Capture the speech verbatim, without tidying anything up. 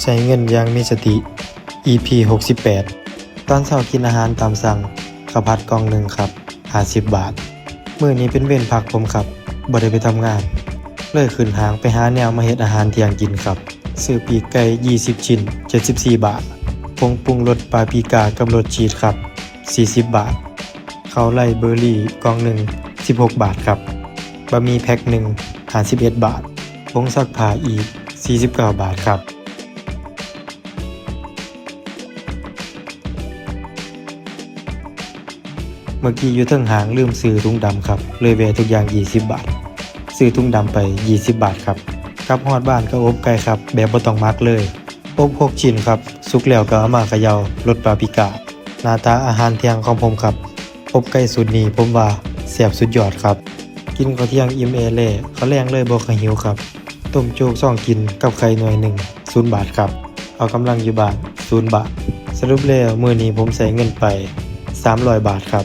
ใช้เงินอย่างมีสติ อี พี หกสิบแปด ตอนเช้ากินอาหารตามสั่ง ข้าวผัดกล่องหนึ่งครับ ห้าสิบบาท มื้อนี้เป็นเวรพักผมครับ บ่ได้ไปทำงาน เลยขึ้นห้างไปหาแนวมาเฮ็ดอาหารเที่ยงกินครับ ซื้อปีกไก่ ยี่สิบชิ้น เจ็ดสิบสี่บาท ผงปรุงรสปาปริก้ากับรสชีสครับ สี่สิบบาท ข้าวไรซ์เบอร์รี่กล่องหนึ่ง สิบหกบาทครับ บะหมี่แพ็คหนึ่ง ห้าสิบเอ็ดบาท ผงซักผ้าอีก สี่สิบเก้าบาทครับ เมื่อกี้อยู่เทิงห้างลืมซื้อถุงดำครับ เลยแวะทุกอย่าง ยี่สิบบาท ซื้อถุงดำไป ยี่สิบบาทครับ กลับฮอดบ้านก็อบไก่ครับ แบบบ่ต้องหมักเลย อบหกชิ้นครับ สุกแล้วก็เอามาเขย่ารสปาปริก้า หน้าตาอาหารเที่ยงของผมครับ อบไก่สูตรนี้ผมว่าแซ่บสุดยอดครับ กินข้าวเที่ยงอิ่มแอแล ข้าวแลงเลยบ่ค่อยหิวครับ ต้มโจ๊กซองกินกับไข่หน่วยหนึ่ง ศูนย์บาทครับ เอากำลังอยู่บ้าน ศูนย์บาท สรุปแล้วมื้อนี้ผมใช้เงินไป สามร้อยบาทครับ